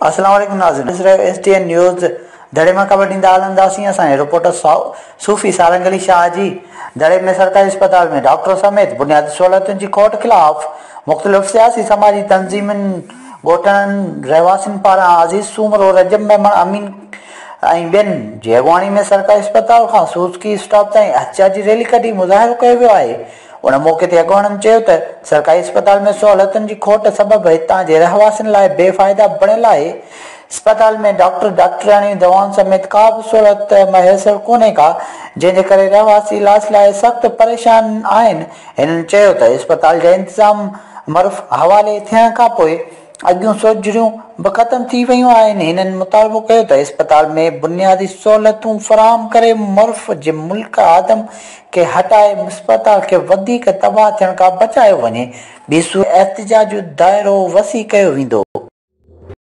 السلام عليڪم ناظرين ڏسي رهيو ايس ٽي اين نيوز دڙي مان خبر ڏيندا هلنداسين اسان جي رپورٽر صوفي سارنگ علي شاهه جي دڙي ۾ سرڪاري اسپتال ۾ ڊاڪٽر سميت بنيادي سهولتن جي کوٽ خلاف مختلف سياسي سماجي تنظيمن ڳوٺاڻن رهواسين پاران عزيز سومرو رجب ميمڻ امين ۽ ٻين جي اڳواڻي ۾ سرڪاري اسپتال کان سوزڪي اسٽاپ تائين احتجاجي ريلي ڪڍي مظاهرو ڪيو ويو آهي ان موقعي تي اڳواڻن چيو ته سرڪاري اسپتال ۾ سهولتن جي کوٽ سبب هتان جي رهواسين لاء بي فائده بڻيل آهي، اسپتال ۾ ڊاڪٽر، ڊاڪٽرياڻيون، دوائن سميت ڪا به سهولت ميسر ڪونهي ڪا، جنهن جي ڪري رهواسي علاج لاء سخت پريشان آهن، هنن چيو ته اسپتال جا انتظام مرف حوالي ٿيڻ کانپوء اڳيون سوجهريون به ختم ٿي ويون آهن، هنن مطالبو ڪيو ته اسپتال ۾ بنيادي سهولتون فراهم ڪري مرف جي ملڪ آدم کي هٽائي اسپتال کي وڌيڪ تباهه ٿيڻ کان بچايو وڃي، ٻي صورت احتجاج جو دائرو وسيع ڪيو ويندو.